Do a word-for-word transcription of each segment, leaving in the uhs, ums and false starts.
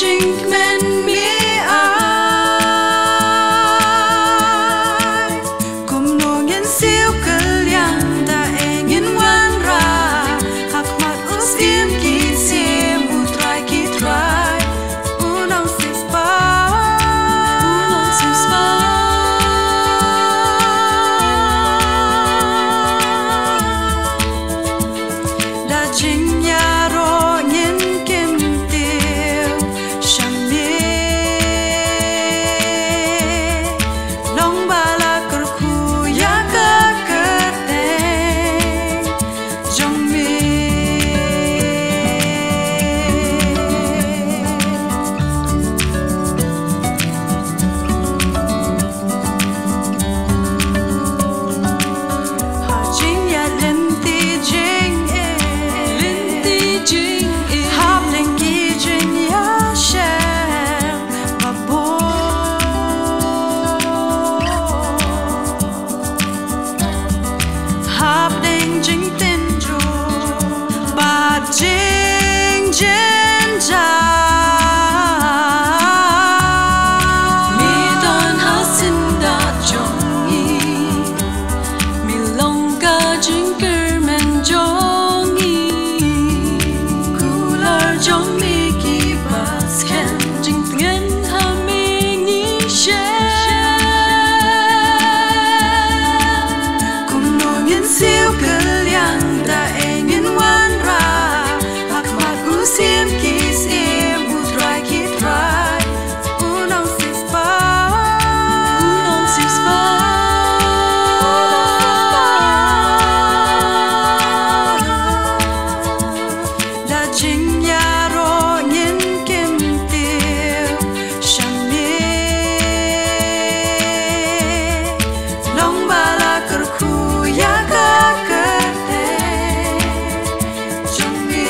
Jingkmen me ai. Kumno ngin siew kylliang da ei ngin wanrah ha khmat u Syiem ki syiem, u Trai ki trai, u Nongsiewspah, u Nongsiewspah. Da jingïaroh ngin kyntiew sha me. Long ba la kyrkhu ïa ka kyrteng jong me. Ha jingïaid lynti jingim, lynti jingim, hapdeng ki jingïashem babun, hapdeng jingtynjuh bad jingjynjar. Me don ha syndah jong ngi, me long ka jingkyrmen jong ngi. Kular jong me kiba skhem, jingtngen ha me ngi shem. Kumno ngin siew kylliang da ei ngin wanrah ha khmat u Syiem ki syiem, u Trai ki trai, u Nongsiewspah, u Nongsiewspah. Da jingïaroh ngin kyntiew sha me. Long ba la kyrkhu ïa ka kyrteng jong me.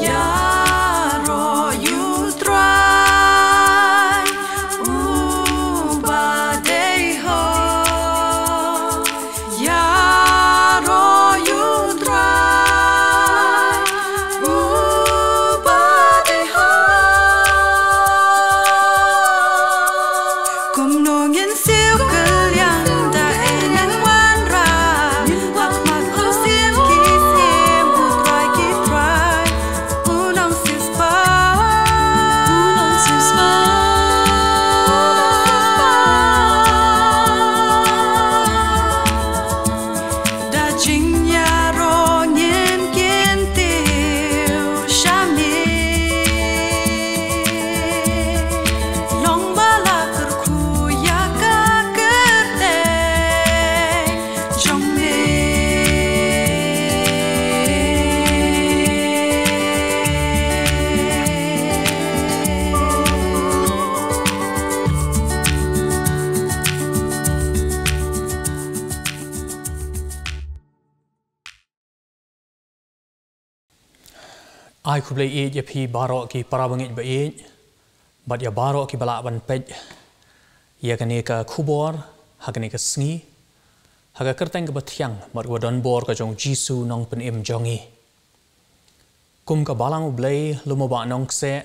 Ïaroh ïa u Trai uba dei hok. Ïaroh ïa u Trai uba dei hok. Kumno ngin siew kylliang da ei ngin wanrah ha khmat u Syiem ki syiem, u Trai ki trai, u Nongsiewspah, u Nongsiewspah. Da jingïaroh ngin kyntiew sha me. Long ba la kyrkhu ïa ka kyrteng jong me. Ai khublei ïa phi baroh ki para bangeit ba ïeit, bad ïa baroh kiba lah ban peit ïa kane ka khubor ha kane ka sngi, ha ka kyrteng kaba thiang bad kaba don bor ka jong U Jisu Nongpynim jong ngi. Kum ka Balang U Blei, lum u Bah Nongkseh,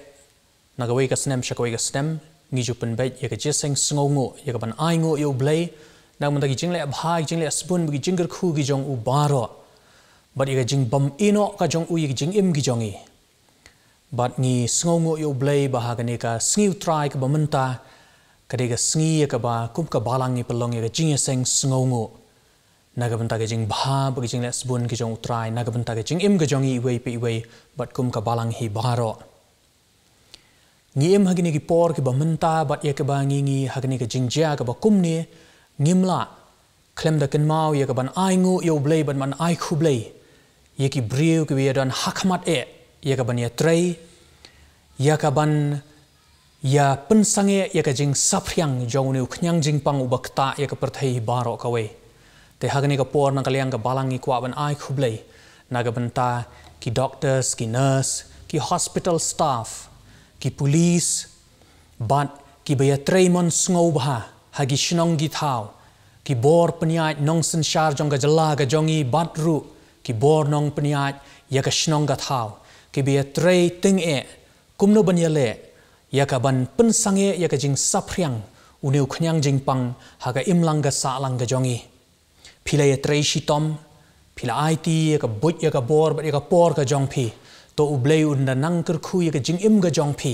na kawei ka snem sha kawei ka snem, ngi ju pynbeit ïa ka jingïaseng sngewnguh, ïa ka ban ainguh ïa U Blei na ka bynta ki jingleh bha, ki jingleh sbun bad ki jingkyrkhu ki jong u baroh, bad ïa ka jingbym ïehnoh ka jong u ïa ki jingim ki jong ngi. Bad ngi sngewnguh ïa U Blei ba ha kane ka sngi U Trai kaba mynta, ka dei ka sngi ïa kaba kum ka Balang ngi pynlong ïa ka jingïaseng sngewnguh na ka bynta ka jingbha bad ka jingleh sbun ki jong U Trai na ka bynta ka jingim ka jong ngi iwei pa iwei, bad kum ka Balang hi baroh. Ngi im ha kine ki por kiba mynta bad ïa kaba ngi, ngi ha kane ka jingjia kaba kumne, ngim lah khlem da kynmaw ïa ka ban ainguh ïa U Blei bad ban ai khublei ïa ki briew kiba ïadon ha khmat eh ïa ka ban ïatrei, ïa ka ban ïa pynsangeh ïa ka jingsaphriang jong une u khñiang jingpang uba ktah ïa ka pyrthei hi baroh kawei. Te ha kane ka por na ka liang ka Balang ngi kwah ban ai khublei na ka bynta ki doctors, ki nurse, ki hospital staff, ki police, bad kiba ïatrei mon sngewbha ha ki shnong ki thaw, ki bor pynïaid nongsynshar jong ka jylla ka jong ngi bad ruh ki bor nongpynïaid ïa ka shnong ka thaw, kiba ïatrei tyngeh kumno ban ïaleh ïa ka ban pynsangeh ïa ka jingsaphriang une u khñiang jingpang ha ka imlang ka sahlang ka jong ngi. Phi la ïatrei shitom, phi la aiti ïa ka buit ïa ka bor bad ïa ka por ka jong phi. To U Blei un da nang kyrkhu ïa ka jingim ka jong phi,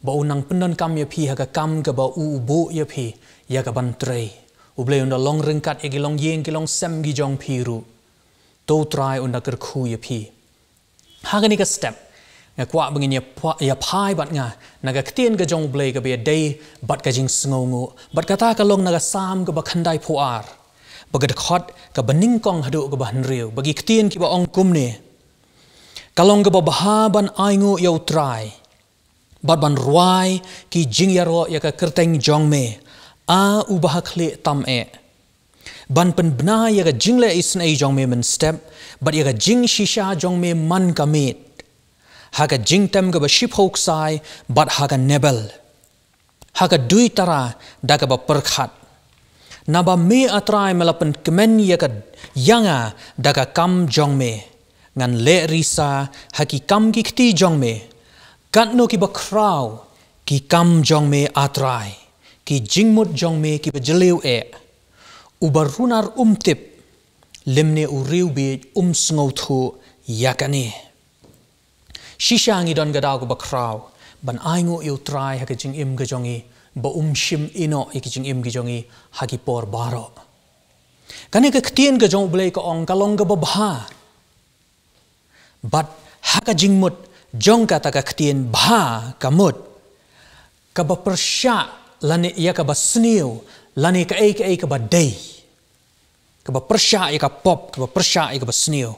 ba un nang pyndonkam ïa phi ha ka kam kaba u u buh ïa phi, ïa ka ban trei. U Blei un da long ryngkat ïa ki longïing ki longsem ki jong phi ruh. To U Trai un da kyrkhu ïa phi. Ha kane ka step, nga kwah ba ngin ïa pha-, ïa phai bad nga na ka ktien ka jong U Blei kaba ïadei bad ka jingsngewnguh, bad kata ka long na ka Salm kaba khyndaiphew ar, bad ka dkhot kaba nyngkong haduh kaba hynriew, ba ki ktien kiba ong kumne: Ka long kaba bha ban ainguh ïa U Trai, bad ban rwai ki jingïaroh ïa ka kyrteng jong me, A uba ha khlieh tam eh. Ban pynbna ïa ka jingleh isynei jong me mynstep, bad ïa ka jingshisha jong me man ka miet. Ha ka jingtem kaba shiphew ksai, bad ha ka nebel, ha ka duitara da kaba pyrkhat. Naba me A Trai me la pynkmen ïa ka, ïa nga da ka kam jong me. Ngan leh risa ha ki kam ki kti jong me. Katno kiba khraw ki kam jong me A Trai, ki jingmut jong me kiba jylliew eh. Uba runar um tip, lymne u riewbieit um sngewthuh ïa kane. Shisha ngi don ka daw kaba khraw ban ainguh ïa U Trai ha ka jingim ka jong ngi, ba um shim ïehnoh ïa ka jingim ka jong ngi ha ki por baroh. Kane ka ktien ka jong U Blei ka ong ka long kaba bha. Bad ha ka jingmut jong kata ka ktien bha, ka mut kaba pyrshah lane ïa kaba sniew, lane kaei kaei kaba dei. Kaba pyrshah ïa ka pop, kaba pyrshah ïa kaba sniew.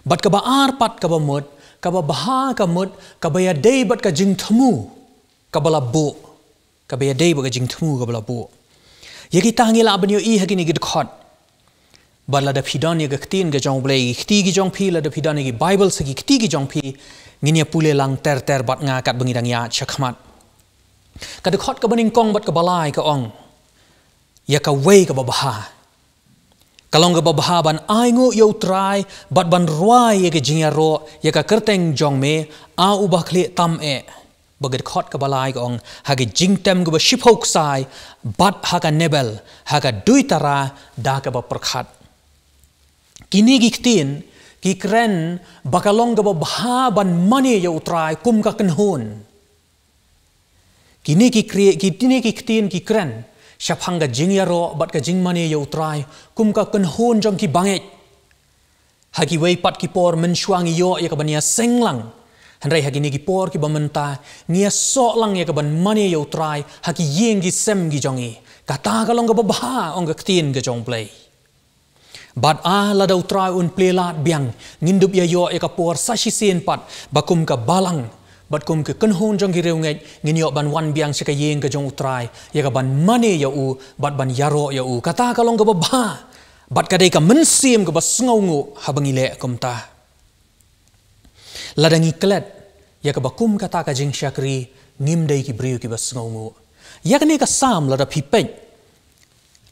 Bad kaba ar pat kaba mut, kaba bha ka mut kaba ïadei bad ka jingthmu kaba la buh. Kaba ïadei bad ka jingthmu kaba la buh. Ïa kita ngi lah ban ïohi ha kine ki dkhot. Bad lada phi don ïa ka ktien ka jong U Blei, ki kti ki jong phi, lada phi don ïa ki Baibl sa ki kti ki jong phi, ngin ïa pule lang ter ter bad nga katba ngi dang ïaid shakhmat. Ka dkhot kaba nyngkong bad kaba lai ka ong ïa kawei kaba bha. Ka long kaba bha ban ainguh ïa U Trai, bad ban rwai ïa ka jingïaroh ïa ka kyrteng jong me, A uba ha khlieh tam eh. Bad ka dkhot kaba lai ka ong, ha ka jingtem kaba shiphew ksai, bad ha ka nebel, ha ka duitara da kaba pyrkhat. Kine ki ktien ki kren ba ka long kaba bha ban mane ïa U Trai kum ka kynhun. Kine ki kri-, kine ki ktien ki kren shaphang ka jingïaroh bad ka jingmane ïa U Trai kum ka kynhun jong ki bangeit. Ha kiwei pat ki por mynshuwa ngi ïoh ïa ka ban ïaseng lang. Hynrei ha kine ki por kiba mynta ngi ïasoh lang ïa ka ban mane ïa U Trai ha ki ïing ki sem ki jong ngi. Kata ka long kaba bha, ong ka ktien ka jong U Blei. Bad A, lada U Trai un plie lad biang, ngin dup ïa ïoh ïa ka por sa shisien pat ba kum ka balang bad kum ka kynhun jong ki riewngeit ngin ïoh ban wan biang sha ka ïing ka jong U Trai, ïa ka ban mane ïa U bad ban ïaroh ïa U. Kata ka long kaba bha. Bad ka dei ka mynsiem kaba sngewnguh haba ngi leh kumta. Lada ngi klet ïa kaba kum kata ka jingshakri, ngim dei ki briew kiba sngewnguh. Ïa kane ka Salm lada phi peit,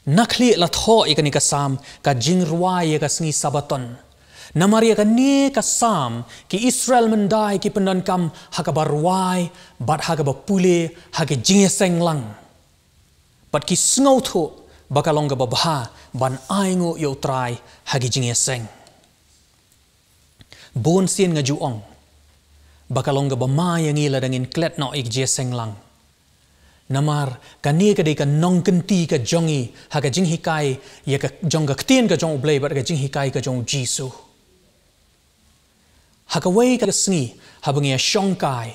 na khlieh la thoh ïa kane ka Salm ka jingrwai ïa ka sngi Sabaton. Namar ïa kane ka Salm ki Israel mynta ki pyndonkam ha kaba rwai bad ha kaba pule ha ka jingïaseng lang. Bad ki sngewthuh ba ka long kaba bha ban ainguh ïa U Trai ha ki jingïaseng. Bun sien nga ju ong ba ka long kaba ma ïa ngi lada ngin klet noh ïa ka jingïaseng lang. Namar kane ka dei ka nongkynti ka jong ngi ha ka jinghikai ïa ka jong ka ktien ka jong U Blei bad ka jinghikai ka jong U Jisu. Ha kawei ka sngi haba ngi ïashongkai,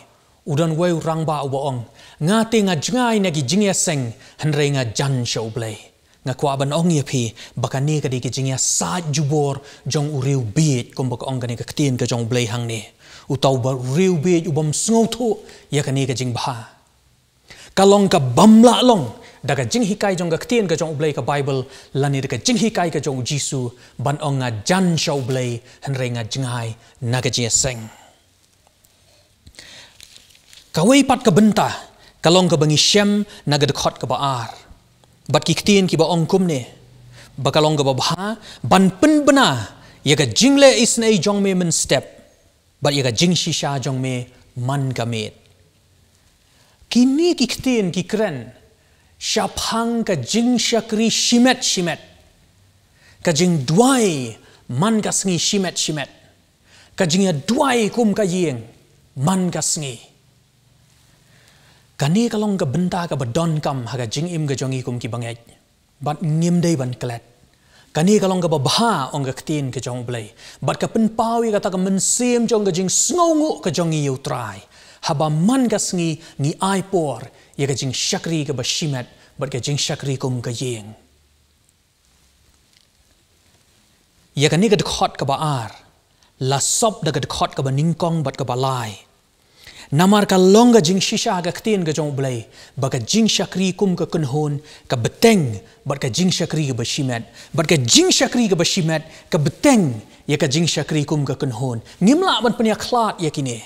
u don uwei u rangbah uba ong, nga te nga jngai na ki jingïaseng, hynrei nga jan sha U Blei. Nga kwah ban ong ïa phi ba kane ka dei ka jingïasaid jubor jong u riewbieit, kumba ka ong kane ka ktien ka jong U Blei hangne. Uta uba u riewbieit u bym sngewthuh ïa kane ka jingbha. Ka long ka bym lah long da ka jinghikai jong ka ktien ka jong U Blei ka Baibl, lane da ka jinghikai ka jong U Jisu, ban ong nga jan sha U Blei, hynrei nga jngai na ka jingïaseng. Kawei pat ka bynta ka long kaba ngi shem na ka dkhot kaba ar. Bad ki ktien kiba ong kumne, ba ka long kaba bha ban pynbna ïa ka jingleh isynei jong me mynstep, bad ïa ka jingshisha jong me man ka miet. Kine ki ktien ki kren shaphang ka jingshakri shimet shimet, ka jingduwai man ka sngi shimet shimet, ka jingïaduwai kum ka ïing man ka sngi. Kane ka long ka bynta kaba donkam ha ka jingim ka jong ngi kum ki bangeit. Bad ngim dei ban klet. Kane ka long kaba bha, ong ka ktien ka jong U Blei. Bad ka pynpaw ïa kata ka mynsiem jong ka jingsngewnguh ka jong ngi ïa U Trai, haba man ka sngi ngi ai por ïa ka jingshakri kaba shimet bad ka jingshakri kum ka ïing. Ïa kane ka dkhot kaba ar la sop da ka dkhot kaba nyngkong bad kaba lai. Namar ka long ka jingshisha ka ktien ka jong U Blei, ba ka jingshakri kum ka kynhun ka bteng bad ka jingshakri kaba shimet, bad ka jingshakri kaba shimet ka bteng ïa ka jingshakri kum ka kynhun. Ngim lah ban pynïakhlad ïa kine.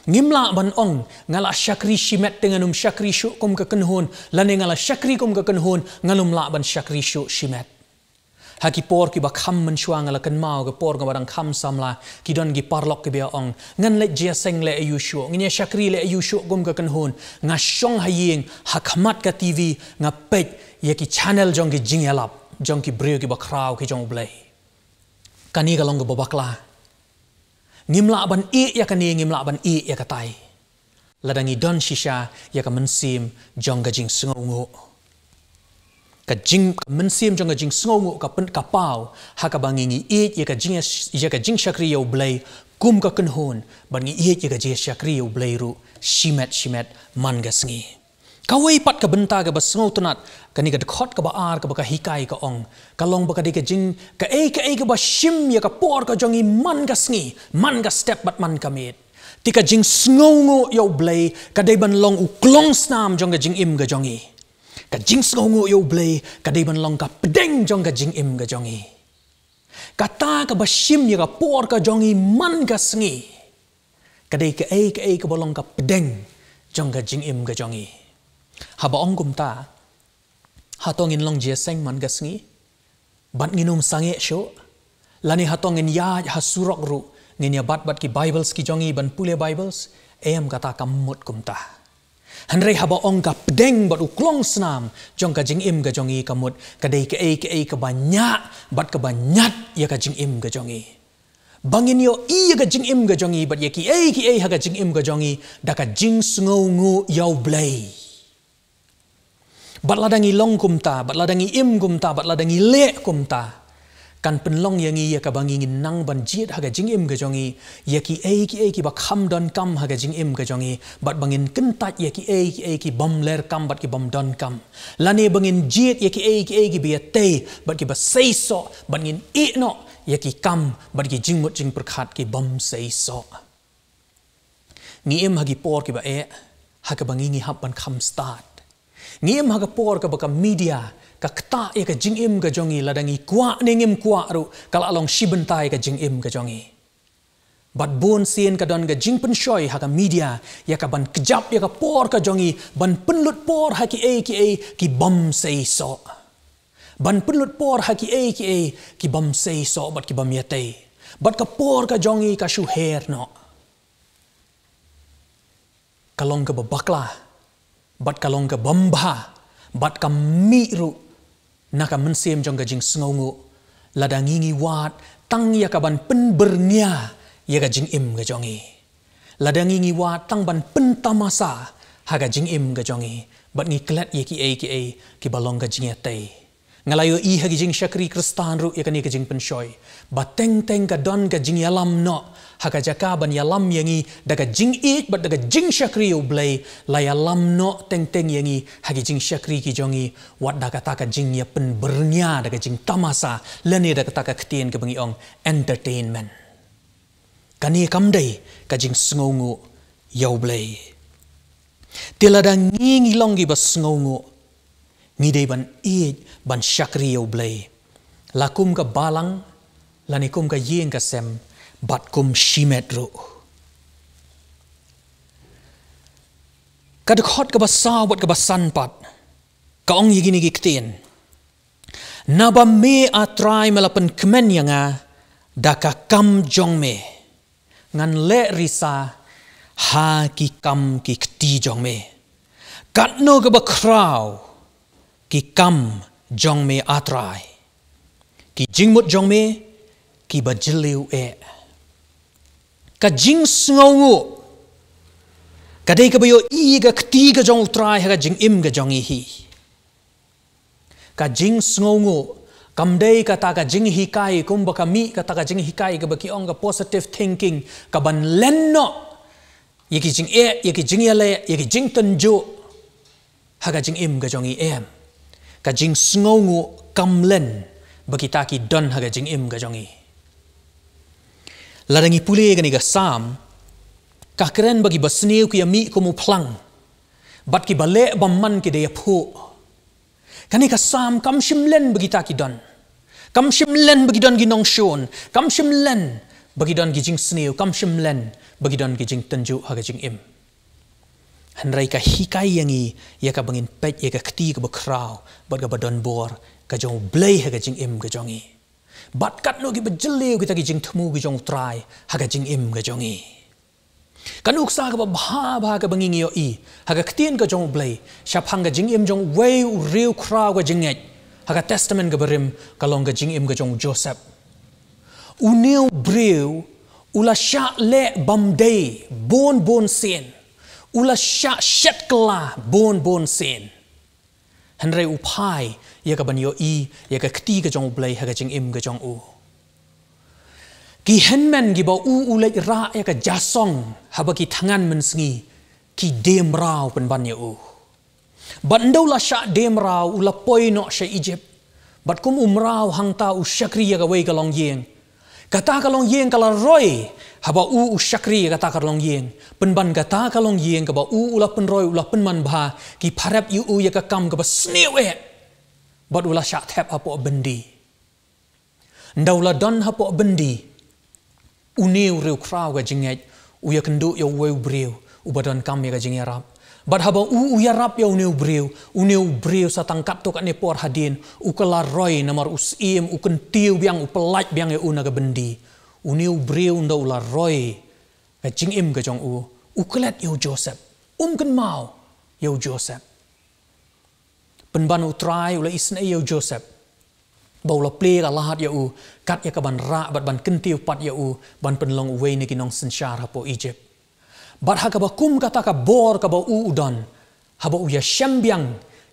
Ngim lah ban ong, nga la shakri shimet te ngan ym shakri shuh kum ka kynhun, lane nga la shakri kum ka kynhun, ngan ym lah ban shakri shuh shimet. Ha ki por kiba kham mynshuwa nga la kynmaw ka por kaba dang kham samla, ki don ki paralok kiba ong, ngan leit jingïaseng leh aïu shuh, ngan ïa shakri leh aïu shuh kum ka kynhun, nga shong ha ïing, ha khmat ka T V, nga peit ïa ki channel jong ki jingïalap jong ki briew kiba khraw ki jong U Blei. Kane ka long kaba bakla. Ngim lah ban ïeh ïa kane, ngim lah ban ïeh ïa katai. Lada ngi don shisha ïa ka mynsiem jong ka jingsngewnguh. Ka jing, ka mynsiem jong ka jingsngewnguh ka pyn, ka paw ha kaba ngi, ngi ïeit ïa ka jing, ïa ka jingshakri ïa U Blei kum ka kynhun, bad ngi ïeit ïa ka jingshakri ïa U Blei ruh shimet shimet man ka sngi. Kawei pat ka bynta kaba sngewtynnat, kane ka dkhot kaba ar kaba ka hikai ka ong, ka long ba ka dei ka jing, kaei kaei kaba shim ïa ka por ka jong ngi man ka sngi, man ka step bad man ka miet. Te ka jingsngewnguh ïa U Blei ka dei ban long u klongsnam jong ka jingim ka jong ngi. Ka jingsngewnguh ïa U Blei ka dei ban long ka pdeng jong ka jingim ka jong ngi. Kata kaba shim ïa ka por ka jong ngi man ka sngi, ka dei kaei kaei kaba long ka pdeng jong ka jingim ka jong ngi. Haba ong kumta, hato ngin long jingïaseng man ka sngi bad ngin ym sangeh shuh? Lane hato ngin ïaid ha surok ruh, ngin ïa bat bad ki Bibles ki jong ngi ban pule Bibles? Em, kata kam mut kumta. Hynrei haba ong ka pdeng bad u klongsnam jong ka jingim ka jong ngi, ka mut ka dei kaei kaei kaba ñiah bad kaba ñiad ïa ka jingim ka jong ngi. Ba ngin ïohi ïa ka jingim ka jong ngi bad ïa kiei kiei ha ka jingim ka jong ngi da ka jingsngewnguh ïa U Blei. Bad lada ngi long kumta, bad lada ngi im kumta, bad lada ngi leh kumta, kan pynlong ïa ngi ïa kaba ngi, ngin nang ban jied ha ka jingim ka jong ngi ïa kiei kiei kiba kham donkam ha ka jingim ka jong ngi, bad ba ngin kyntait ïa kiei kiei ki bym ler kam bad ki bym donkam. Lane ba ngin jied ïa kiei kiei kiba ïatei bad kiba seisoh, bad ngin ïeh noh ïa ki kam bad ki jingmut jingpyrkhat ki bym seisoh. Ngi im ha ki por kiba eh, ha kaba ngi, ngi hap ban kham stad. Ngi im ha ka por kaba ka media ka ktah ïa ka jingim ka jong ngi, lada ngi kwah ne ngim kwah ruh, ka la long shi bynta ïa ka jingim ka jong ngi. Bad bun sien ka don ka jingpynshoi ha ka media ïa ka ban kjap ïa ka por ka jong ngi, ban pynlut por ha kiei kiei ki bym seisoh. Ban pynlut por ha kiei kiei ki bym seisoh bad ki bym ïatei. Bad ka por ka jong ngi ka shu her noh. Ka long kaba bakla, bad ka long ka bym bha, bad ka mih ruh na ka mynsiem jong ka jingsngewnguh, lada ngi, ngi wad tang ïa ka ban pynbyrngia ïa ka jingim ka jong ngi. Lada ngi, ngi wad tang ban pyntamasa ha ka jingim ka jong ngi, bad ngi klet ïa kiei kiei kiba long ka jingïatei. Nga la ïohi ha ki jingshakri Khristan ruh ïa kane ka jingpynshoi, ba teng teng ka don ka jingïalam noh, ha ka jaka ban ïalam ïa ngi da ka jingïeit bad da ka jingshakri ïa U Blei, la ïalam noh teng teng ïa ngi ha ki jingshakri ki jong ngi, wat da kata ka jingïapynbyrngia da ka jingtamasa, lane da kata ka ktien kaba ngi ong entertainment. Kane kam dei ka jingsngewnguh ïa U Blei. Te lada ngi, ngi long kiba sngewnguh, ngi dei ban ïeit ban shakri ïa U Blei, la kum ka balang, lane kum ka ïing ka sem, bad kum shimet ruh. Ka dkhot kaba saw bad kaba san pat, Ka ong ïa kine ki ktien: Naba me, A Trai, me la pynkmen ïa nga da ka kam jong me. Ngan leh risa ha ki kam ki kti jong me. Katno kaba khraw ki kam jong me, A Trai. Ki jingmut jong me kiba jylliew eh. Ka jingsngewnguh ka dei kaba ïohi ka kti ka jong U Trai ha ka jingim ka jong ngi hi. Ka jingsngewnguh kam dei kata ka jinghikai kumba ka mih kata ka jinghikai kaba ki ong ka positive thinking, kaban len noh ïa ki jingeh, ïa ki jingïaleh, ïa ki jingtynjuh ha ka jingim ka jong ngi, em. Ka jingsngewnguh kam len ba kita ki don ha ka jingim ka jong ngi. Lada ngi pule kane ka Salm, ka kren ba kiba sniew ki ïa mih kum u phlang, bad kiba leh bymman ki da ïa phuh. Kane ka Salm kam shym len ba kita ki don. Kam shym len ba ki don ki nongshun. Kam shym len ba ki don ki jingsniew. Kam shym len ba ki don ki jingtynjuh ha ka jingim. Hynrei ka hikai ïa ngi ïa kaba ngin peit ïa ka kti kaba khraw bad kaba don bor ka jong U Blei ha ka jingim ka jong ngi. Bad katno kiba jylliew kita ki jingthmu ki jong U Trai ha ka jingim ka jong ngi. Ka nuksa kaba bha bha kaba ngi ngi ïohi ha ka ktien ka jong U Blei shaphang ka jingim jong uwei u riewkhraw ka jingngeit ha ka Testament kaba rim ka long ka jingim ka jong u Joseph. Une u briew u la shah leh bymdei bun bun sien. U la shah shet kylla bun bun sien. Hynrei u phai ïa kaban ïohi ïa ka kti ka jong U Blei ha ka jingim ka jong u. Ki hynmen kiba u u leit rah ïa ka jasong haba ki thngan mynsngi ki die mraw pynban ïa u. Bad ynda u la shah die mraw u la poi noh sha Egypt. Bad kum u mraw hangta u shakri ïa kawei ka longïing. Kata ka longïing ka la roi haba u u shakri ïa kata ka longïing. Pynban kata ka longïing kaba u u la pynroi u la pynman bha, ki pharep ïa u ïa ka kam kaba sniew eh. Bad u la shah thep hapoh byndi. Ynda u la don hapoh byndi, une u riewkhraw ka jingngeit u ïakynduh ïa uwei u briew uba donkam ïa ka jingïarap. Bad haba u u ïarap ïa une u briew, une u briew sa tang katto katne por hadien u kylla roi namar u syiem, u kyntiew biang, u pyllait biang ïa u na ka byndi. Une u briew ynda u la roi ka jingim ka jong u, u klet ïa u Joseph. Um kynmaw ïa u Joseph. Pynban U Trai u la isynei ïa u Joseph ba u la plie ka lad ïa u kat ïa kaban rah bad ban kyntiew pat ïa u ban pynlong uwei na ki nongsynshar hapoh Egypt. Bad ha kaba kum kata ka bor kaba u u don, haba u ïashem biang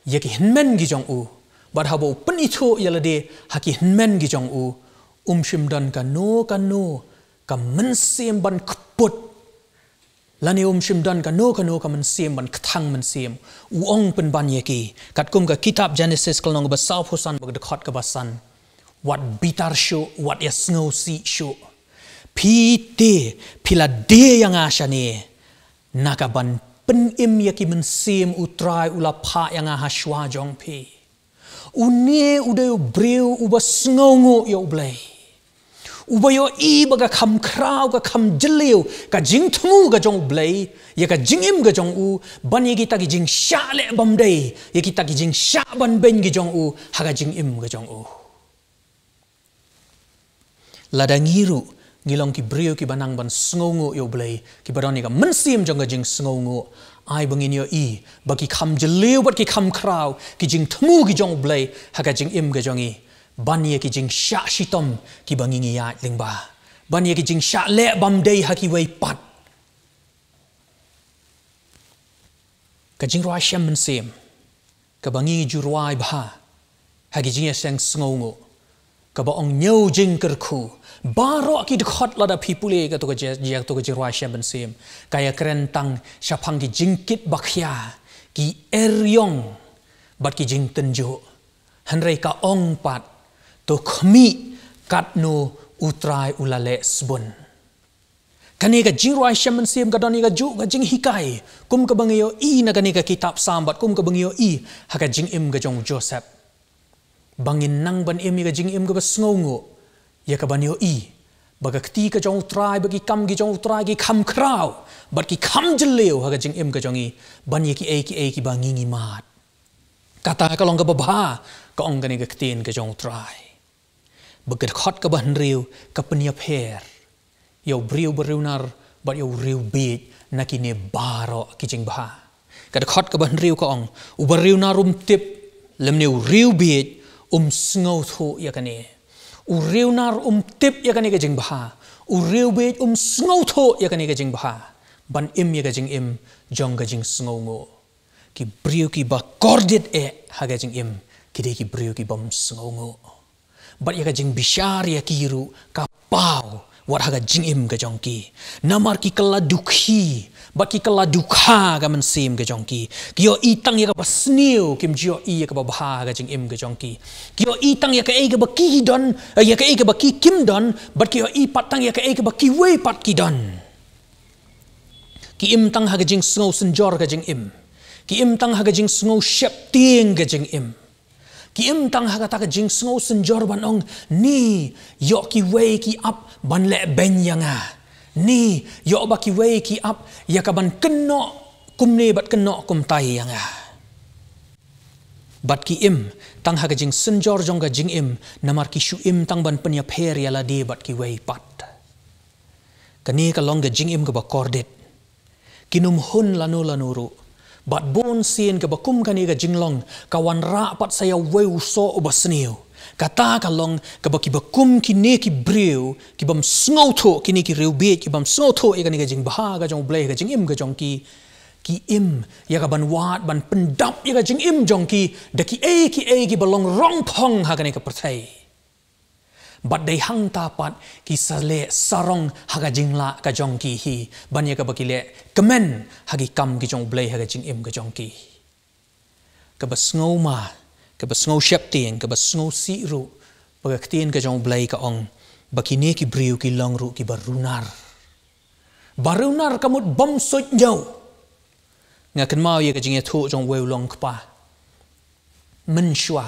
ïa ki hynmen ki jong u, bad haba u pynithuh ïa lade ha ki hynmen ki jong u, um shym don kano kano ka mynsiem ban kput, lane um shym don kano kano ka mynsiem ban kthang mynsiem. U ong pynban ïa ki, katkum ka kitab Genesis ka lynnong kaba sawphew san bad ka dkhot kaba san: Wat bitar shuh, wat ïasngewsih shuh. Phi te phi la die ïa nga shane na kaban pynim ïa ki mynsiem U Trai u la phah ïa nga ha shuwa jong phi. Une u dei u briew uba sngewnguh ïa U Blei. Uba ïohi ba ka kham khraw, ka kham jylliew ka jingthmu ka jong U Blei ïa ka jingim ka jong u, ban ïa kita ki jingshah leh bymdei, ïa kita ki jingshah ban beiñ ki jong u ha ka jingim ka jong u. Lada ngi ruh ngi long ki briew kiba nang ban sngewnguh ïa U Blei, kiba don ïa ka mynsiem jong ka jingsngewnguh, ai ba ngin ïohi ba ki kham jylliew bad ki kham khraw ki jingthmu ki jong U Blei ha ka jingim ka jong ngi, ban ïa ki jingshah shitom kiba ngi ngi ïaid lyngba, ban ïa ki jingshah leh bymdei ha kiwei pat. Ka jingrwai Shem Mynsiem kaba ngi ju rwai bha ha ki jingïaseng sngewnguh, kaba ong: Ñiew jingkyrkhu. Baroh ki dkhot, lada phi pule ïa kato ka ji-, ïa kato ka jingrwai Shem Mynsiem, ka ïakren tang shaphang ki jingkit bakhia, ki eriong bad ki jingtynjuh. Hynrei ka ong pat: To khmih katno U Trai u la leh sbun. Kane ka jingrwai Shem Mynsiem ka don ïa kajuh ka jinghikai, kum kaba ngi ïohi na kane ka kitab Salm bad kum kaba ngi ïohi ha ka jingim ka jong u Joseph, ba ngin nang ban im ïa ka jingim kaba sngewnguh, ïa kaban ïohi ba ka kti ka jong U Trai bad ki kam ki jong U Trai ki kham khraw bad ki kham jylliew ha ka jingim ka jong ngi, ban ïa kiei kiei kiba ngi ngi mad. Kata ka long kaba bha, ka ong kane ka ktien ka jong U Trai. Bad ka dkhot kaba hynriew ka pynïapher ïa u briew bariewnar bad ïa u riewbieit na kine baroh ki jingbha. Ka dkhot kaba hynriew ka ong, u bariewnar um tip, lymne u riewbieit um sngewthuh ïa kane. U riewnar um tip ïa kane ka jingbha, u riewbieit um sngewthuh ïa kane ka jingbha, ban im ïa ka jingim jong ka jingsngewnguh. Ki briew kiba kordit eh ha ka jingim, ki dei ki briew kibym sngewnguh. Bad ïa ka jingbishar ïa ki ruh ka paw wat ha ka jingim ka jong ki. Namar ki kylla dukhi bad ki kylla dukha ka mynsiem ka jong ki. Ki ïohi tang ïa kaba sniew, kim ju ïohi ïa kaba bha ha ka jingim ka jong ki. Ki ïohi tang ïa kaei kaba ki don, eh, ïa kaei kaba ki kim don, bad ki ïohi pat tang ïa kaei kaba kiwei pat ki don. Ki im tang ha ka jingsngew synjor ka jingim. Ki im tang ha ka jingsngew sheptieng ka jingim. Ki im tang ha kata ka jingsngew synjor ban ong, ni, ïoh kiwei ki ap ban leh beiñ ïa nga. Ni, ïoh ba kiwei ki ap ïa ka ban kynnoh kumne bad kynnoh kumtai ïa nga. Bad ki im tang ha ka jingsynjor jong ka jingim, namar ki shu im tang ban pynïapher ïa lade bad kiwei pat. Kane ka long ka jingim kaba kordit. Kin ym hun lano lano ruh. Bad bun sien kaba kum kane ka jinglong ka wanrah pat sa ïa uwei u soh uba sniew. Kata ka long kaba kiba kum kine ki briew kibym sngewthuh, kine ki riewbieit kibym sngewthuh ïa kane ka jingbha ka jong U Blei ha ka jingim ka jong ki. Ki im ïa ka ban wad ban pyndap ïa ka jingim jong ki da kiei kiei kiba long rongphong ha kane ka pyrthei. Bad dei hangta pat ki sa leh sarong ha ka jinglah ka jong ki hi, ban ïa kaba ki leh kmen ha ki kam ki jong U Blei ha ka jingim ka jong ki. Kaba sngew ma, kaba sngew sheptieng, kaba sngew sih ruh, ba ka ktien ka jong U Blei ka ong, ba kine ki briew ki long ruh kiba runar. Ba runar ka mut bym suidñiew. Nga kynmaw ïa ka jingïathuh jong uwei u longkpa. Mynshuwa,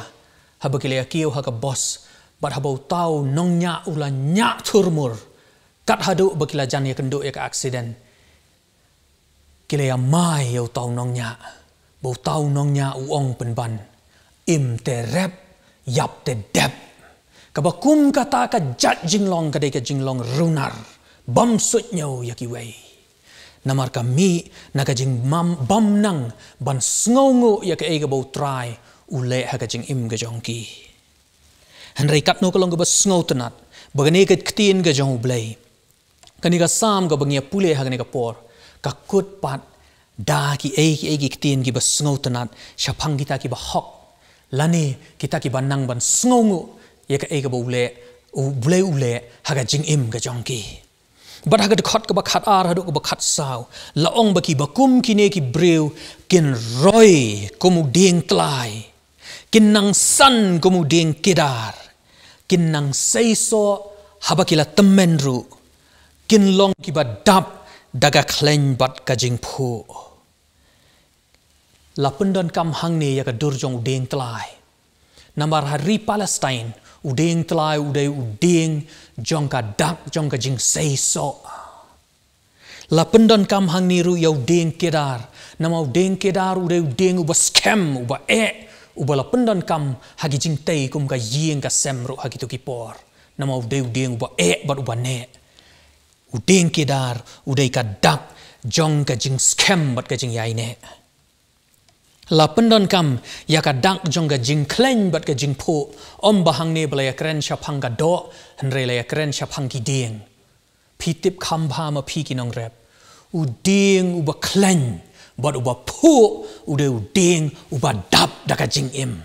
haba ki la ïa kiew ha ka bos, bad haba uta u nongñiah u la ñiah thurmur, kat haduh ba ki la jan ïakynduh ïa ka aksiden. Ki la ïamai ïa uta u nongñiah, ba uta u nongñiah u ong pynban, im te rep, ïap te dep. Kaba kum kata ka jait jinglong ka dei ka jinglong runar, bym suidñiew ïa kiwei. Namar ka mih na ka jingbym, bym nang ban sngewnguh ïa kaei kaba U Trai u leh ha ka jingim ka jong ki. Hynrei katno ka long kaba sngewtynnat ba kane ka ktien ka jong U Blei, kane ka Salm kaba ngi ïa pule ha kane ka por, ka kut pat da kiei kiei ki ktien kiba sngewtynnat shaphang kita kiba hok, lane kita kiba nang ban sngewnguh ïa kaei kaba U leh, U Blei u leh ha ka jingim ka jong ki. Bad ha ka dkhot kaba khatar haduh kaba khatsaw, la ong ba kiba kum kine ki briew kin roi kum u dieng tlai, kin nang san kum u dieng kedar, kin nang seisoh haba ki la tymmen ruh, kin long kiba dap da ka khleiñ bad ka jingphuh. La pyndonkam hangne ïa ka dur jong u dieng tlai. Namar ha ri Palestine, u dieng tlai u dei u dieng jong ka dak jong ka jingseisoh. La pyndonkam hangne ruh ïa u dieng kedar. Namar u dieng kedar u dei u dieng uba skhem, uba eh, uba la pyndonkam ha ki jingtei kum ka ïing ka sem ruh ha kito ki por. Namar u dei u dieng uba eh bad uba neh. U dieng kedar u dei ka dak jong ka jingskhem bad ka jingïaineh. La pyndonkam ïa ka dak jong ka jingkhleiñ bad ka jingphuh, ym ba hangne ba la ïakren shaphang ka doh, hynrei la ïakren shaphang ki dieng. Phi tip kham bha ma phi ki nongrep, u dieng uba khleiñ bad uba phuh u dei u dieng uba dap da ka jingim.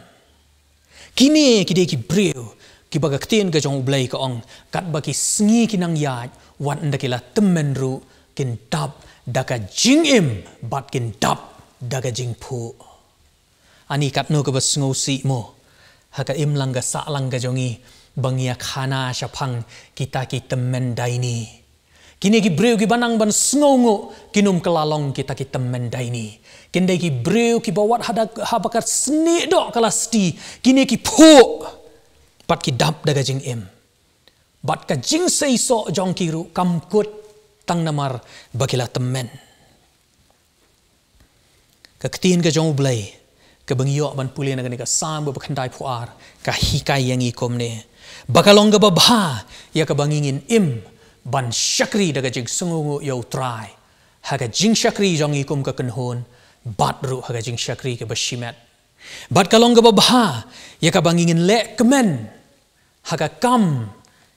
Kine ki dei ki briew kiba ka ktien ka jong U Blei ka ong, katba ki sngi ki nang ïaid, wat ynda ki la tymmen ruh, kin dap da ka jingim bad kin dap da ka jingphuh. Ani katno kaba sngewsih mo, ha ka imlang ka sahlang ka jong ngi, ba ngi ïakhana shaphang kita ki tymmen daini. Kine ki briew kiba nang ban sngewnguh kin ym kylla long kita ki tymmen daini. Kin dei ki briew kiba wat hada, haba ka snieh doh ka la sti, kine ki phuh pat ki dap da ka jingim. Bad ka jingseisoh jong ki ruh kam kut tang namar ba ki la tymmen. Ka ktien ka jong U Blei Kaba ngi ïoh ban pule na kane ka Salm ba khyndai phew ar, ka hikai ïa ngi kumne. Ba ka long kaba bha ïa kaba ngi ngin im ban shakri da ka jingsngewnguh ïa U Trai ha ka jingshakri jong ngi kum ka kynhun, bad ruh ha ka jingshakri kaba shimet. Bad ka long kaba bha ïa kaba ngi ngin leh kmen ha ka kam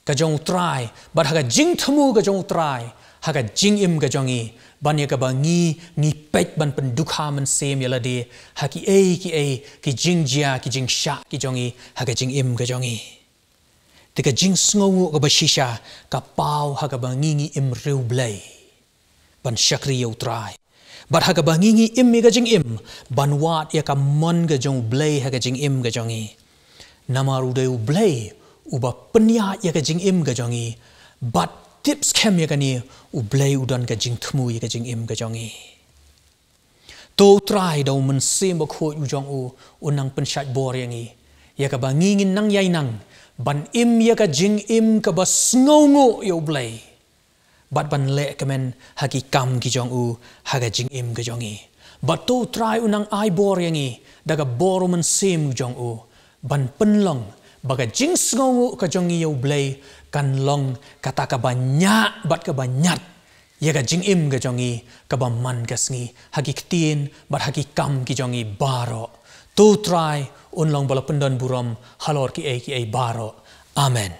ka jong U Trai, bad ha ka jingthmu ka jong U Trai ha ka jingim ka jong ngi, ban ïa kaba ngi, ngi peit ban pyndukha mynsiem ïa lade ha kiei kiei ki jingjia, ki jingshah ki jong ngi ha ka jingim ka jong ngi. Te ka jingsngewnguh kaba shisha ka paw ha kaba ngi, ngi im riewblei ban shakri ïa U Trai. Bad ha kaba ngi, ngi im ïa ka jingim ban wad ïa ka mon ka jong U Blei ha ka jingim ka jong ngi. Namar u dei U Blei uba pynïaid ïa ka jingim ka jong ngi. Bad tip skhem ïa kane, U Blei u don ka jingthmu ïa ka jingim ka jong ngi. To U Trai da U Mynsiem Bakhuid u jong u, un nang pynshait bor ïa ngi, ïa kaba ngi ngin nang ïai nang ban im ïa ka jingim kaba sngewnguh ïa U Blei, bad ban leh kmen ha ki kam ki jong u ha ka jingim ka jong ngi. Bad to U Trai un nang ai bor ïa ngi da ka bor U Mynsiem u jong u, ban pynlong ba ka jingsngewnguh ka jong ngi ïa U Blei kan long kata kaba ñiah bad kaba ñiat ïa ka jingim ka jong ngi kaba man ka sngi, ha ki ktien bad ha ki kam ki jong ngi baroh. To U Trai un long ba la pyndonburom halor kiei kiei baroh. Amen.